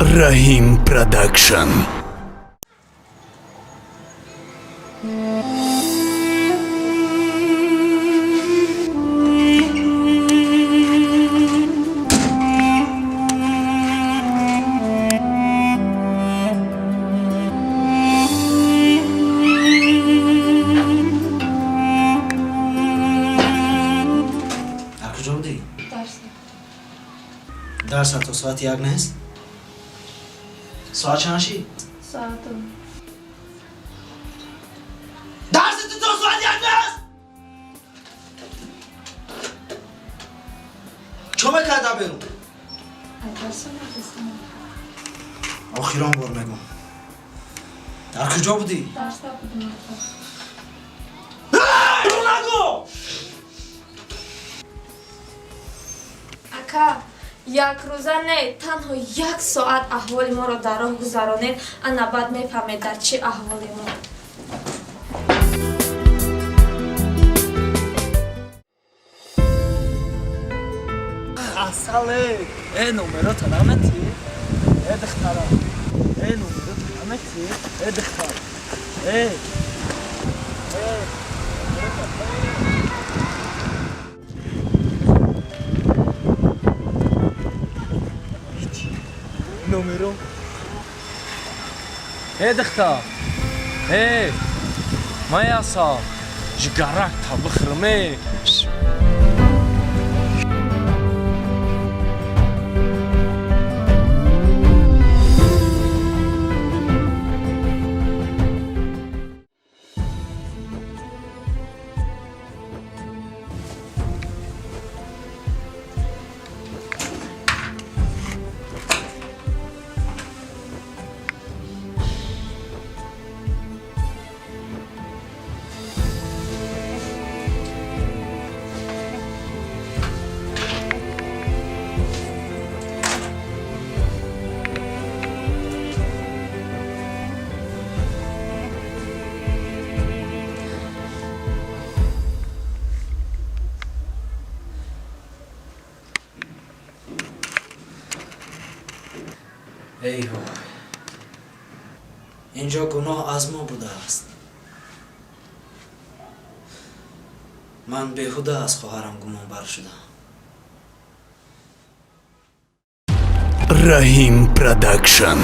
Раҳим Продакшн. Дар куҷо будӣ? Дарс. Дарса то соати 1 нест? Соат чанд шид? Соат 2. Дарси ту то соати 1 нест? Чо мекарда берун? Ай, дарса мехостам. Охирон бор мегӯм. Дар куҷо будӣ? Дарса будам, ака. Нагӯ! Ака, як рӯза не, танҳо як соат аҳволи моро дар роҳ гузаронед, ана баъд мефаҳмед, дар чӣ аҳволе мо. Асале, э, номерота наметӣ, э, духтара, э, номерота наметӣ, э, духтар, э, э, номерота. Номеро, э, духтар, э, ман асал жигарак та бихӯрам, э. Эй вой, инҷо гуноҳ аз мо будааст. Ман беҳуда аз хоҳарам гумонбар шудам. Раҳим Продакшн.